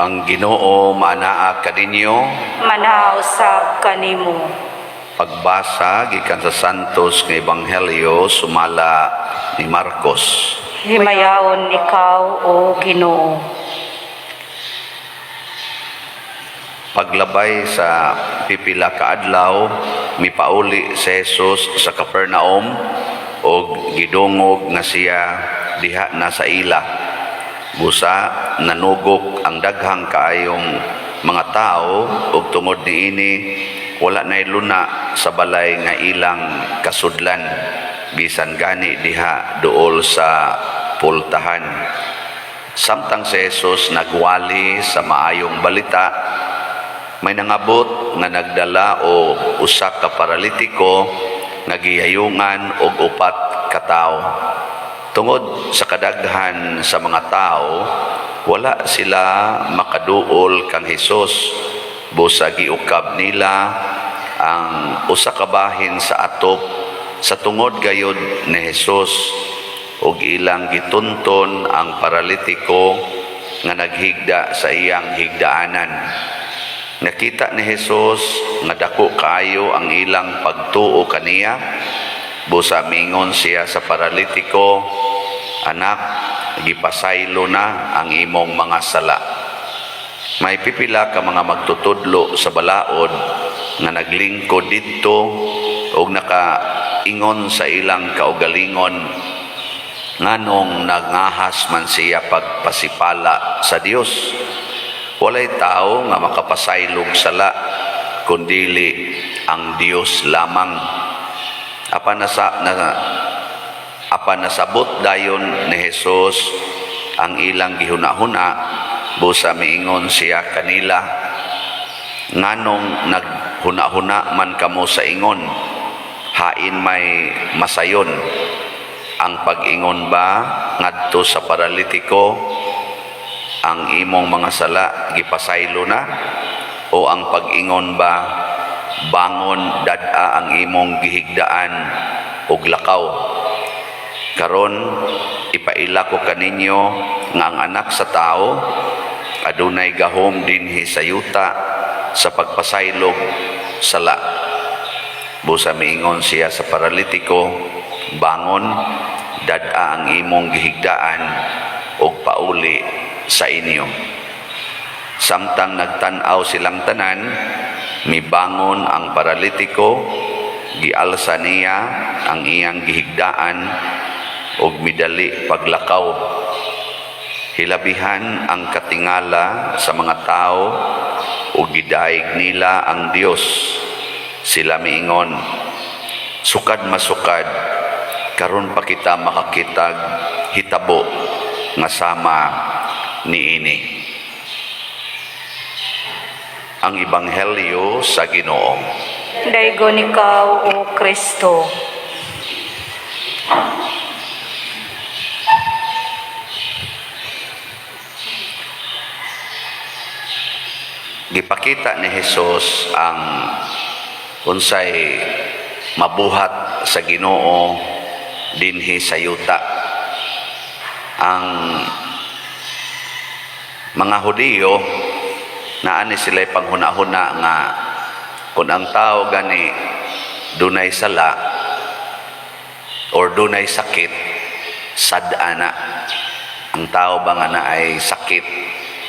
Ang Ginoo maanaa kaninyo. Manaw sab kanimo. Pagbasa gikan sa Santos nga Ebanghelyo sumala ni Marcos. Himayaon ikaw, o Ginoo. Paglabay sa pipila ka adlaw, mipauli si Jesus sa Capernaum og gidungog nga siya diha na sa ila. Busa nanugok ang daghang kaayong mga tao ug tungod niini wala nay luna sa balay nga ilang kasudlan, bisan gani diha duol sa pultahan. Samtang si Jesus nagwali sa maayong balita, may nangabot nga nagdala o usa ka paralitiko nga gihayungan og upat ka tawo. Tungod sa kadaghan sa mga tao, wala sila makaduol kang Hesus. Busa giukab nila ang usa ka bahin sa atop sa tungod gayod ni Hesus ug ilang gitunton ang paralitiko nga naghigda sa iyang higdaanan. Nakita ni Hesus nga dako kaayo ang ilang pagtuo kaniya. Busa mingon siya sa paralitiko, "Anak, gipasaylo na ang imong mga sala." May pipila ka mga magtutudlo sa balaod nga naglingkod didto ug nakaingon sa ilang kaugalingon, "Nganong nagngahas man siya pagpasipala sa Dios? Walay tao nga makapasaylog sala kundili ang Dios lamang." Apan nasabot dayon ni Jesus ang ilang gihuna-huna, busa miingon siya kanila, "Nganong naghuna-huna man kamo sa ingon, hain may masayon? Ang pag-ingon ba ngadto sa paralitiko, 'Ang imong mga sala gipasaylo na,' o ang pag-ingon ba, 'Bangon, dad-a ang imong gihigdaan ug lakaw'? Karon ipaila ko kaninyo nga ang Anak sa Tao adunay gahom dinhi sa yuta sa pagpasaylog sala." Busa miingon siya sa paralitiko, "Bangon, dad-a ang imong gihigdaan ug pauli sa inyo." Samtang nagtan-aw silang tanan, mibangon ang paralitiko, gialsa niya ang iyang gihigdaan ug midali paglakaw. Hilabihan ang katingala sa mga tao ug gidayeg nila ang Dios. Sila miingon, "Sukad masukad karon pa kita makakitag hitabo nga sama niini." Ang Ebanghelyo sa Ginoo. Daygon ikaw, O Kristo. Gipakita ni Jesus ang unsay mabuhat sa Ginoo dinhi sa yuta. Ang mga Hudiyo, naa ni sila panghuna-huna nga kung ang tao gani dunay sala or dunay sakit, sad-an na. Ang tao ba nga naay sakit,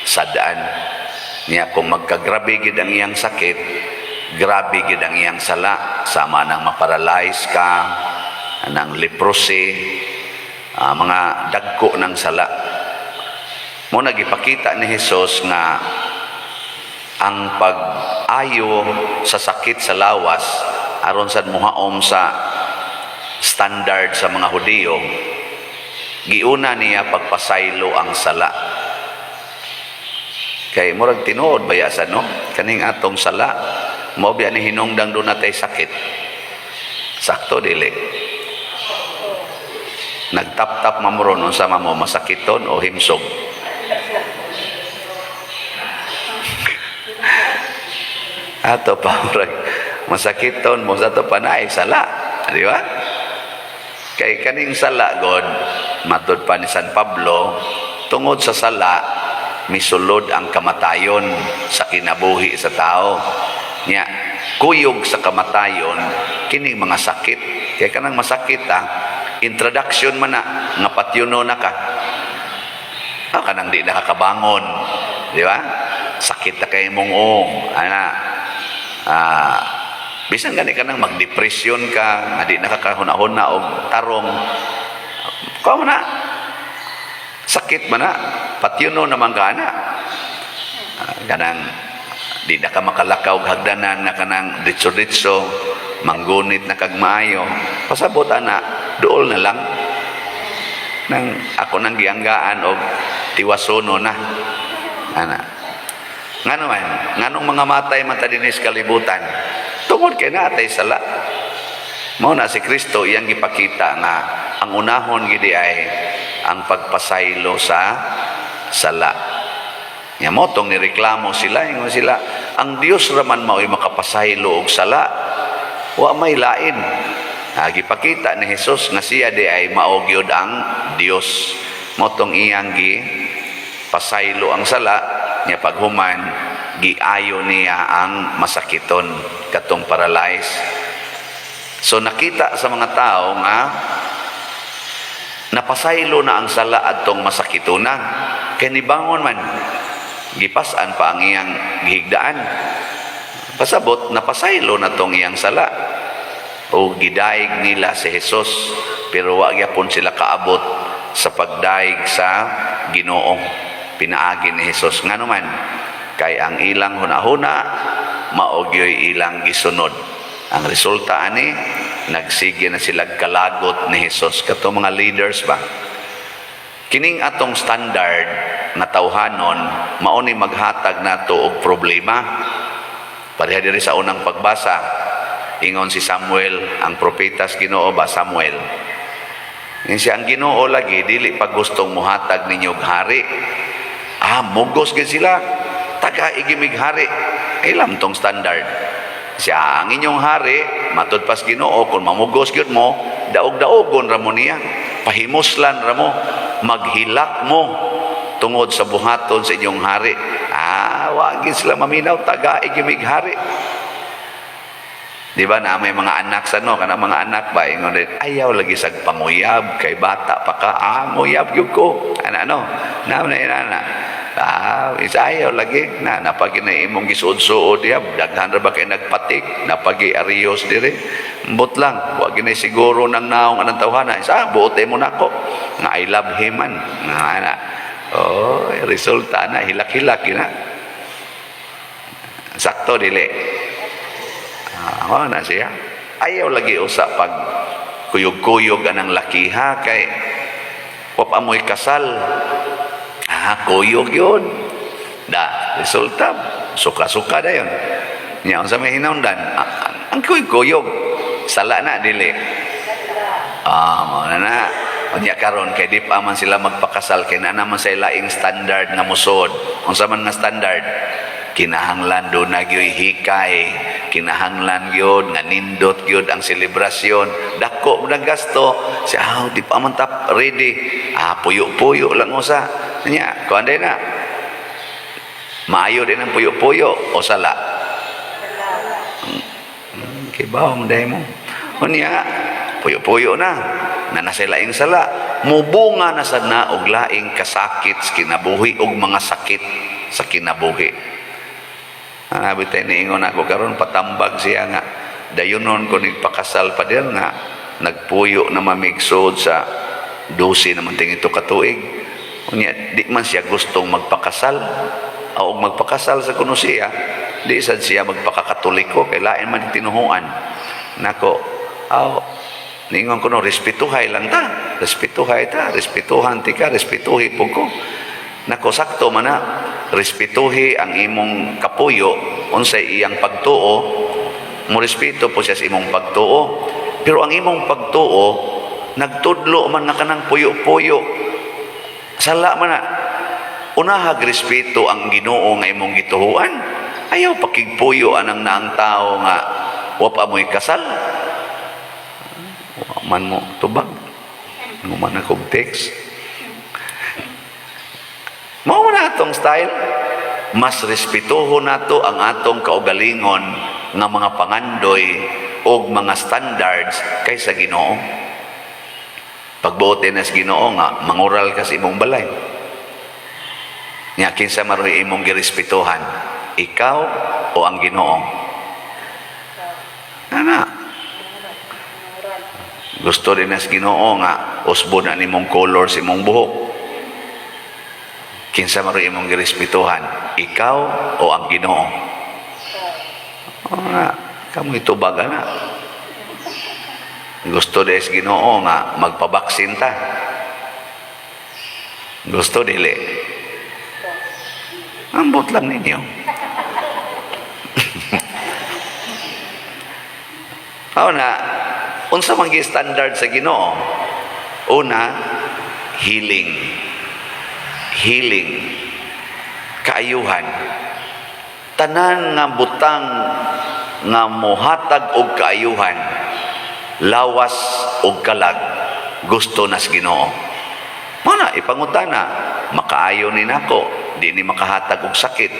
sad-an niya? Kung magkagrabe gid ang iyang sakit, grabe gid ang iyang sala, sama nang maparalyze ka ng leprosy, mga dagko ng sala. Mao nagipakita ni Jesus nga ang pag-ayo sa sakit sa lawas, aron sad muhaom sa standard sa mga Hudiyo, giuna niya pagpasaylo ang sala. Kay murag tinuod baya sa, no, kaning atong sala mao biya ni hinungdang duna tay sakit? Sakto, dili? Nagtap-tap man mo ron, unsa man mo, masakiton o himsog? Ato pa murag masakiton mo sa ato pa naay sala, di ba? Kay kaning sala god, matud pa ni San Pablo, tungod sa sala misulod ang kamatayon sa kinabuhi sa tao. Nya, kuyog sa kamatayon kining mga sakit. Kay kanang masakit ah, introduction man na nga patyuno na ka. Ah, kanang di nakakabangon, di ba? Sakit na kay mong uong, ana. Ah, bisan gani ka nang magdepresyon ka, nga di nakakahuna-huna og tarong. Kuha mo na. Sakit man na. Patyuno naman ka ana. Ah, kanang di na ka makalakaw og hagdanan nga kanang ditso-ditso, manggunit na kag maayo. Pasabot ana, duol na lang. Nang ako nang gianggaan og tiwasono na. Ana. Ngano man, nganong mga matay man ta dinhi sa kalibutan? Tungod kay naa tay sala. Mao na si Kristo iyang gipakita nga ang unahon gidi ay ang pagpasaylo sa sala. Nya mao tong nireklamo sila, ingon sila, ang Dios raman mao'y makapasaylo og sala. Wa may lain. Ah, gipakita ni Jesus nga siya di ay mao gyud ang Dios. Mao tong iyang gi pasaylo ang sala niya, paghuman giayo niya ang masakiton, katong paralyzed. So nakita sa mga tao nga napasaylo na ang sala adtong masakitona. Kay nibangon man, gipas-an pa ang iyang gihigdaan. Pasabot, napasaylo na tong iyang sala. O gidaig nila si Jesus, pero wa gyapon sila kaabot sa pagdaig sa Ginoo pinaagi ni Jesus. Ngano man? Kay ang ilang hunahuna mao gyoy ilang gisunod. Ang resulta ani, nagsige na sila kalagot ni Jesus, kato mga leaders ba. Kining atong standard nga tawhanon mao ni maghatag nato og problema. Pareha diri sa unang pagbasa, ingon si Samuel, ang propeta sa Ginoo ba, Samuel. Ingon siya, ang Ginoo lagi dili pa gustong muhatag ninyo og hari. Ah, mugos gid sila. Tagai mig hari. Ilam tong standard. Siya ang inyong hari, matud pas Ginoo, kung mamugos gyud mo, daog-daogon ra mo niya. Pahimuslan ra mo, maghilak mo tungod sa buhaton sa inyong hari. Ah, wa gid sila maminaw, tagai mig hari. Di ba na may mga anak sa no, kana mga anak ba ingon din, ayaw lagi sag panguyab kay bata pa ka, ah, nguyab gyud ko. Ana no, na na na na. Ah, isa ayaw lagi na napagi na imong gisuod-suod diha, daghan ra ba kay nagpatik, napagi arios dire. Ambot lang, wa gini siguro nang naong anang tawhana. Isa buot mo nako nga I love him man. Nga ana. Oh, resulta na hilak-hilak na. Sakto dili? Ah, mao na siya. Ayaw lagi usa pag kuyog-kuyog anang lakiha kay wa pa mo'y kasal. Ah, kuyog yun. Da, resulta, suka-suka da yun. Nya, unsa may hinungdan? Ah, ang kuyog-kuyog. Sala na, dili? Ah, mao na na. Unya karon kay di pa man sila magpakasal kay naa naman sa laing standard nga musod. Unsa man nga standard? Kinahanglan do na gyoy hikay, kinahanglan gyud nga nindot gyud ang selebrasyon. Dako man ang gasto. Siya, ah, di pa man ta ready. Ah, puyo-puyo lang usa. Nya, kuan na. Maayo din ang puyo-puyo o sala? Kibaw mo dahil mo. Unya, puyo-puyo na. Na nasa laing sala. Mubunga na sad na og laing kasakit sa kinabuhi og mga sakit sa kinabuhi. Ang abi tayo niingon ako karon, patambag siya nga dayunon ko nagpakasal pa din nga nagpuyo na mamigsod sa 12 naman ting ito katuig. Unya, di man siya gustong magpakasal. O magpakasal sa kuno siya, di sad siya magpakakatoliko kay lain man tinuhuan. Nako, aw, ningon ko no, respetuhay lang ta. Respetuhay ta, respetuhan ti ka, respetuhi po ko. Nako, sakto man na, respetuhi ang imong kapuyo, unsay iyang pagtuo, mo respeto po siya sa imong pagtuo. Pero ang imong pagtuo, nagtudlo man nga kanang puyo-puyo. Sala man na. Unahag respeto ang Ginoo nga imong gituhuan. Ayaw pakigpuyo anang naang tao nga wa pa mo'y kasal. Wa man mo tubag. Nguman akong text. Mao man atong style. Mas respetuho nato ang atong kaugalingon nga mga pangandoy og mga standards kaysa Ginoo. Pagbuot na sa Ginoo nga mangural ka sa imong balay. Nya kinsa maroy imong girespetuhan? Ikaw o ang Ginoo? Ana. Gusto din sa Ginoo nga usbon na nimong color sa imong buhok. Kinsa maroy imong girespetuhan? Ikaw o ang Ginoo? O nga, kamo itubag ana. Gusto din sa Ginoo nga magpabaksin ta. Gusto dili? Ambot lang ninyo. Mao na, unsa man gi standard sa Ginoo? Una, healing. Healing. Kaayuhan. Tanan nga butang nga mohatag og kaayuhan, lawas og kalag, gusto nas Ginoo. Mao na ipangutana, makaayo ni nako, di ni makahatag og sakit.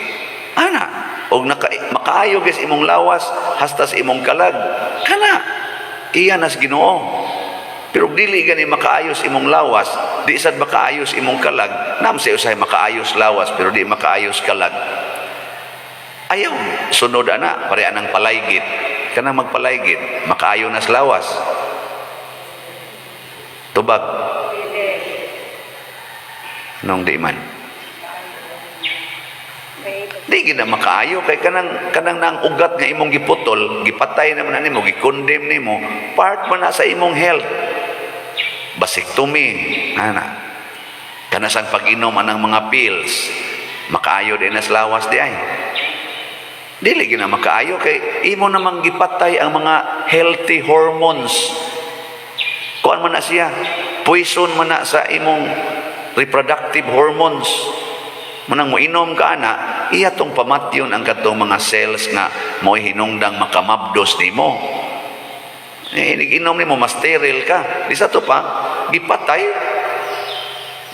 Ana, og naka, makaayo gyud sa imong lawas hasta sa imong kalag. Kana iya nas Ginoo. Pero og dili gani makaayos imong lawas, di sad makaayos imong kalag. Nam sa usahay makaayos lawas pero di makaayos kalag. Ayaw, sunod ana, pare anang palaygit. Kanang magpalaygit, makaayo nas lawas. Tubag. Nung di man. Di gid na makaayo kay kanang nang ugat nga imong giputol, gipatay naman na nimo, gi-condemn nimo, part man na sa imong health. Vasectomy, ana. Kanasang pag-inom anang mga pills, makaayo din nas lawas di ay. Dili gid na makaayo kay imo namang gipatay ang mga healthy hormones. Kuan man na siya, poison man na sa imong reproductive hormones. Munang moinom ka ana, iya tong pamatyon ang katong mga cells nga mo'y hinungdang makamabdos nimo. Eh, inom nimo, mas sterile ka. Di sa to pa, gipatay.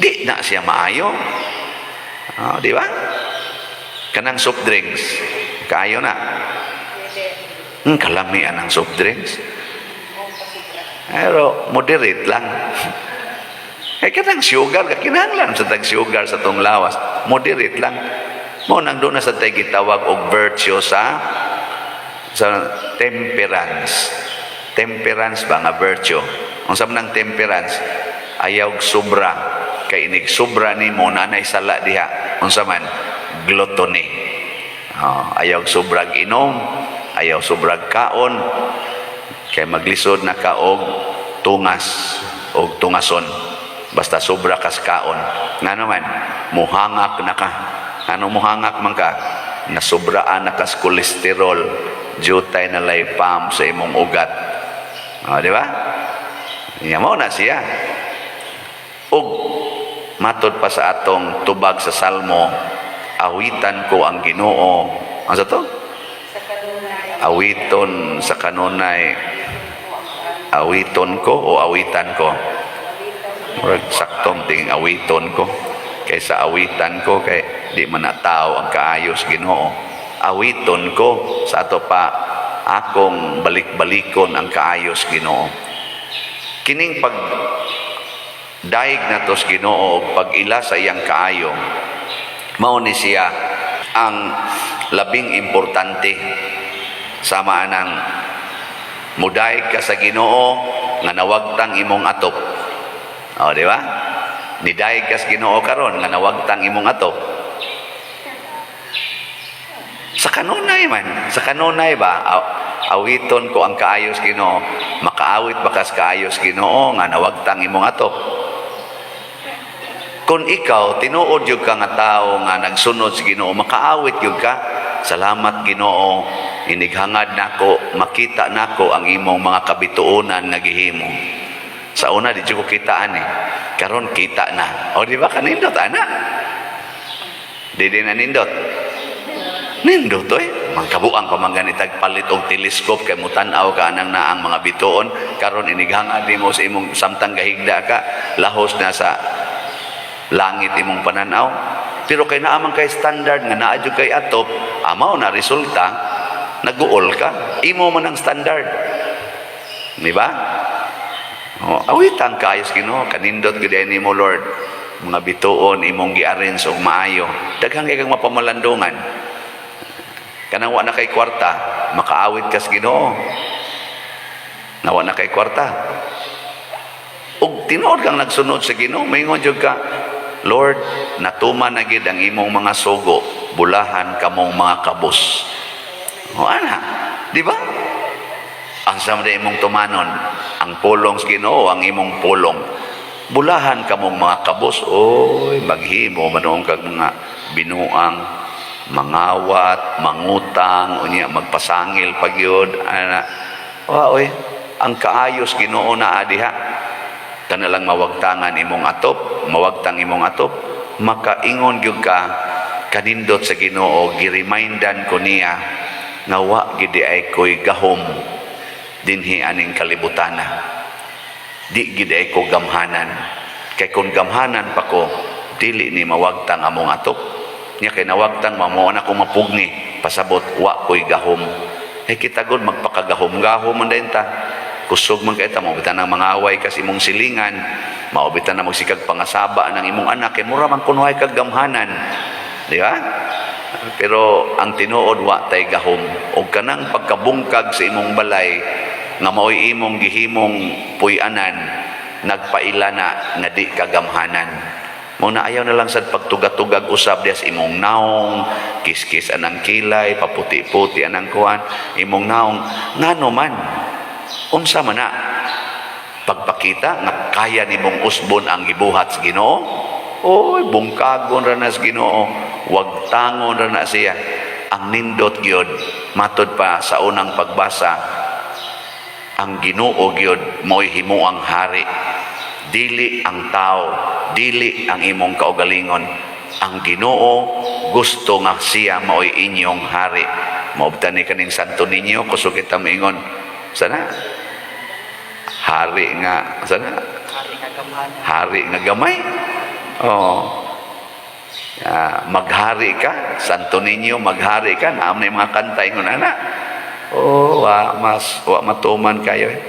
Di na siya maayo. Ah, di ba? Kanang soft drinks, kaayo na. Kalami ang soft drinks. Pero moderate lang. Eh kanang sugar, kinahanglan sa tag sugar sa tong lawas. Moderate lang. Mao nang doon na sa tay gitawag og virtue sa temperance. Temperance ba nga virtue? Unsa man ang temperance? Ayaw og sobra. Kay inig sobra nimo nanay sala diha. Unsa man? Gluttony. Oh, ayaw og sobrag inom, ayaw sobrag kaon. Kay maglisod na ka og tungas og tungason. Basta sobra kas kaon. Nga naman, muhangak na ka. Ano muhangak man ka? Nasubraan na kas kolesterol. Jutay na lay pump sa imong ugat. O, di ba? Iya mo na siya. Ug matod pa sa atong tubag sa Salmo, awitan ko ang Ginoo. Ano sa to? Awiton sa kanunay. Awiton ko o awitan ko? Murag saktong tingin awiton ko kaysa awitan ko kay di man na tao ang kaayos Ginoo. Awiton ko sa ato pa akong balik-balikon ang kaayos Ginoo. Kining pag daig nato sa Ginoo og pag-ila sa iyang kaayo, mao ni siya ang labing importante. Sama anang mudaig ka sa Ginoo nga nawagtang imong atop. O, di ba? Nidaig ka sa Ginoo karon nga nawagtang imong atop. Sa kanunay man, sa kanunay ba, awiton ko ang kaayos Ginoo. Makaawit ba kas kaayos Ginoo nga nawagtang imong atop? Kung ikaw tinuod gyud ka nga tawo nga nagsunod sa Ginoo, makaawit gyud ka. Salamat Ginoo, inighangad nako, makita nako ang imong mga kabituonan nga gihimo. Sa una di jud ko kitaan eh. Karon kita na. O di ba kanindot ana? Di din na nindot. Nindot oy. Mangkabuang pa man ganitag palit og telescope kay mutan-aw ka anang naang mga bituon, karon inighangad nimo sa imong samtang gahigda ka, lahos na sa langit imong pananaw. Pero kay naa man kay standard nga naa jud kay atop, mao na resulta, naguol ka. Imo man ang standard. Di ba? Oh, awitan kaayos Ginoo, kanindot gid nimo, Lord. Mga bituon imong gi-arrange og maayo. Daghan kay kang mapamalandungan. Kanang wa na kay kwarta, makaawit kas Ginoo. Na wa na kay kwarta. Ug tinuod kang nagsunod sa Ginoo, maingon jud ka, "Lord, natuman na gid ang imong mga sugo, bulahan kamong mga kabus." O ana, di ba? Ang sa man imong tumanon, ang pulong sa Ginoo, ang imong pulong. "Bulahan kamong mga kabus," oy, maghimo man kag mga binuang, mangawat, mangutang, unya magpasangil pagyud, ana. Wa oy, ang kaayos Ginoo na diha. Kana lang mawagtangan imong atop, mawagtang imong atop, makaingon gyud ka, "Kanindot sa Ginoo, gi-remindan ko niya nga wa gid ay ko'y gahom dinhi aning kalibutana. Di gid ay ko gamhanan. Kay kung gamhanan pa ko, dili ni mawagtang among atop. Nya kay nawagtang mao na ko mapugni, pasabot wa ko'y gahom." Eh kita gud magpakagahom-gahom man dayon ta. Kusog man kay ta mao bitan ang mangaway kas imong silingan, mao bitan na magsikag pangasaba ng imong anak kay mura man kunuhay kag gamhanan. Di ba? Pero ang tinuod, wa tay gahom. Og kanang pagkabungkag sa imong balay nga mao'y imong gihimong puy-anan, nagpaila na nga di ka gamhanan. Mao na ayaw na lang sad pagtugatugag usab diya sa imong naong, kiskis anang kilay, paputi-puti anang kuan, imong naong, ngano man, unsa man na, pagpakita nga kaya nimong usbon ang gibuhat sa Ginoo? Oy, bungkagon ra na sa Ginoo, wagtangon ra na siya. Ang nindot gyud, matod pa sa unang pagbasa, ang Ginoo gyud mo'y himuang hari. Dili ang tao, dili ang imong kaugalingon. Ang Ginoo gusto nga siya mao'y inyong hari. Maubtan ni kaning Santo Niño, kusog kita moingon sana hari nga sana. Hari nga gamhanan. Hari nga gamay. Oh. Ah, maghari ka, Santo Niño, maghari ka, naam na yung mga kanta ingon ana. Oh, wa mas wa matuman kayo. Eh.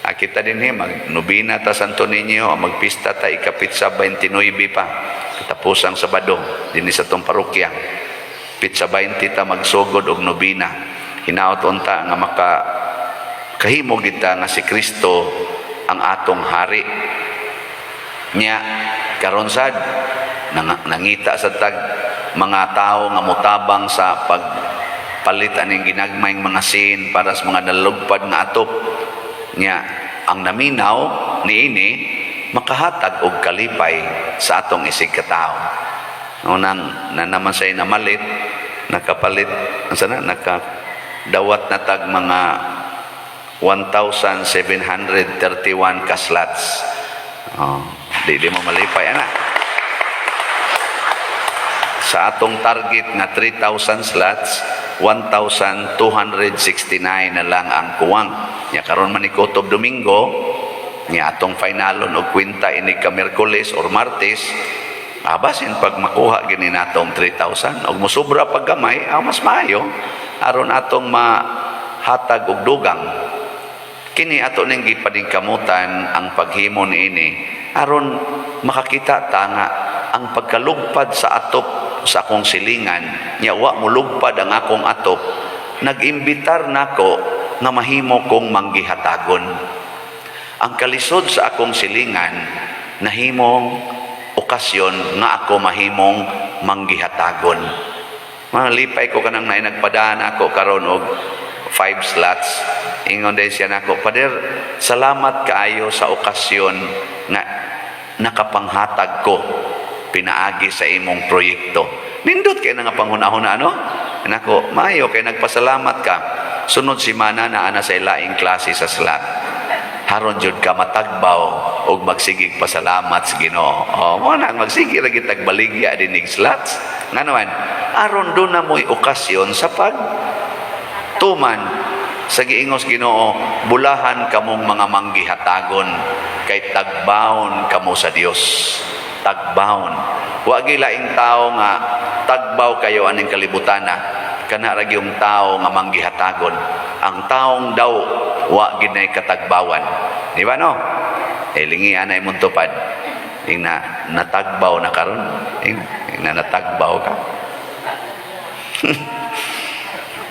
Ah, kita din he, mag nobina ta Santo Niño, magpista ta ikapitsa 29 pa. Katapusang Sabado dinhi sa tong parokya. Pitsa 20 ta magsugod og nobina. Hinaot unta nga maka kahimo kita nga si Kristo ang atong hari. Nya karon sad nangita sa tag mga tao nga motabang sa pagpalit aning ginagmayng mga sin para sa mga nalugpad nga atop. Nya ang naminaw niini makahatag og kalipay sa atong isig katao. No, nang na naman say namalit, nakapalit asa na nakadawat na tag mga 1,731 ka slots. Oh, di mo malipay ana. Sa atong target nga 3,000 slots, 1,269 na lang ang kuwang. Nya karon man ni Kutob Domingo, nya atong finalon og kwenta ini ka Miyerkules or Martes, abasin pag makuha gini natong 3,000 og mosobra pag gamay, mas maayo aron atong mahatag og dugang. Kini ato ning gipadingkamutan ang paghimo niini aron makakita ta nga ang pagkalugpad sa atop sa akong silingan, nya wa molugpad ang akong atop, nag-imbitar nako nga mahimo kong manggihatagon. Ang kalisod sa akong silingan nahimong okasyon nga ako mahimong manggihatagon. Malipay ko kanang naay nagpadaan ako karon og five slots. Ingon din siya nako, "Pader, salamat kaayo sa okasyon nga nakapanghatag ko pinaagi sa imong proyekto." Nindot kay na nga panghuna-huna, ano? Nako, maayo kay nagpasalamat ka. Sunod simana na ana sa ilaing klase sa slot. Haron jud ka matagbaw og magsigig pasalamat sa Ginoo. Oh, mo na magsige ra gitag baligya dinig slots. Ngano man, aron do na mo'y okasyon sa pag tuman sa giingos Ginoo, "Bulahan kamong mga manggihatagon kay tagbawon kamo sa Dios." Tagbawon. Wa gyud laing tao nga tagbaw kayo aning kalibutana. Kana ra gyung tao nga manggihatagon. Ang taong daw wa gyud nay katagbawan. Di ba, no? Eh, lingi ana imong tupad. Ing na natagbaw na karon. Ing na natagbaw ka.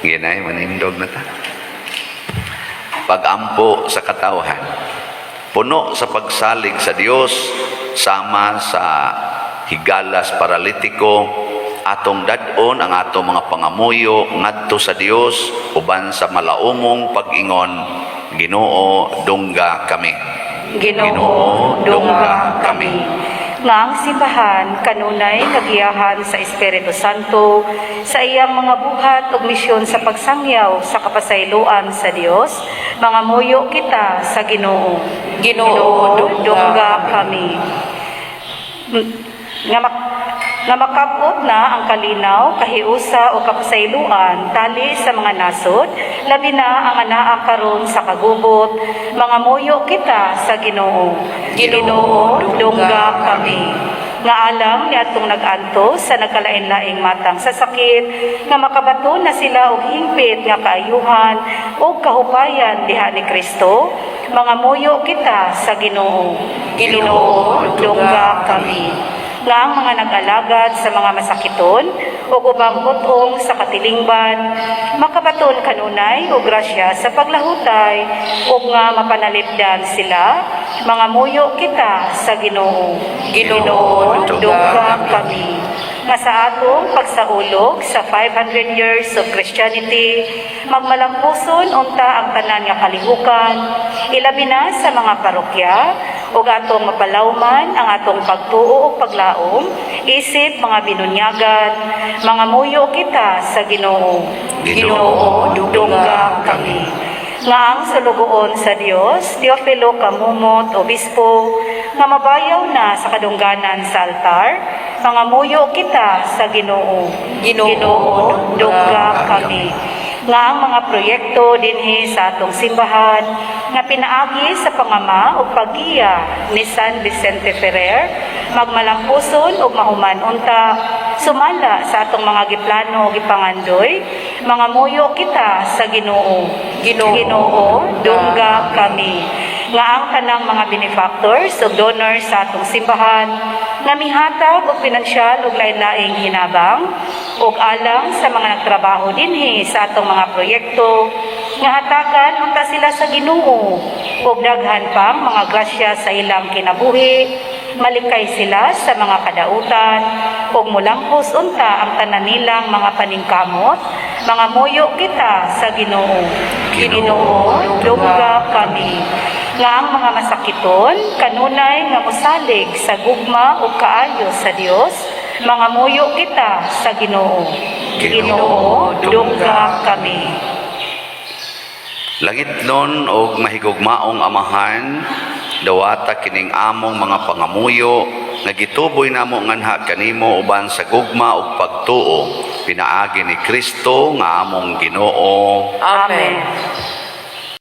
Ginay, manindog na ta. Pagampo sa katawhan. Puno sa pagsalig sa Dios, sama sa higalas paralitiko, atong dad-on ang atong mga pangamuyo ngadto sa Dios uban sa malaumong pag-ingon, "Ginoo, dungga kami." Ginoo, dungga kami. Nga ang simbahan kanunay kagiyahan sa Espiritu Santo sa iyang mga buhat ug misyon sa pagsangyaw sa kapasayloan sa Dios, mangamuyo kita sa Ginoo. Ginoo, dungga kami. Nga makabot na ang kalinaw, kahiusa o kapasayloan tali sa mga nasod, labi na ang anaa karon sa kagubot, mangamuyo kita sa Ginoo. Ginoo, dungga kami. Nga alang niadtong nag-antos sa nagkalain-laing matang sa sakit, nga makabaton na sila og hingpit nga kaayuhan ug kahupayan diha ni Kristo, mangamuyo kita sa Ginoo. Ginoo, dungga kami. Nga ang mga nag-alagad sa mga masakiton ug ubang hut-ong sa katilingban makabaton kanunay og grasya sa paglahutay ug nga mapanalipdan sila, mangamuyo kita sa Ginoo. Ginoo, dungga kami. Nga sa atong pagsaulog sa 500 years of Christianity, magmalampuson unta ang tanan nga kalihukan, ilabi na sa mga parokya, ug atong mapalawman ang atong pagtuo ug paglaom isip mga binunyagan, mangamuyo kita sa Ginoo. Ginoo, dungga kami. Nga ang sulugoon sa Dios, Teofilo Camomot, Obispo, nga mabayaw na sa kadungganan sa altar, mangamuyo kita sa Ginoo. Ginoo, dungga kami. Nga ang mga proyekto dinhi sa atong simbahan nga pinaagi sa pangama ug paggiya ni San Vicente Ferrer magmalampuson ug mahuman unta sumala sa atong mga giplano ug gipangandoy, mangamuyo kita sa Ginoo. Ginoo, Ginoo, dungga kami. Nga ang tanang mga benefactors ug donors sa atong simbahan nga mihatag og pinansyal ug lain-laing hinabang ug alang sa mga nagtrabaho dinhi sa atong mga proyekto, nga hatagan unta sila sa Ginoo ug daghan pang mga grasya sa ilang kinabuhi, malikay sila sa mga kadautan ug mulampos unta ang tanan nilang mga paningkamot, mangamuyo kita sa Ginoo. Ginoo, dungga kami. Nga ang mga masakiton kanunay nga mosalig sa gugma ug kaayo sa Dios, mangamuyo kita sa Ginoo. Ginoo, dungga kami. Langitnon og mahigugmaong Amahan, dawata kining among mga pangamuyo nga gituboy namo nganha kanimo uban sa gugma ug pagtuo pinaagi ni Kristo nga among Ginoo. Amen.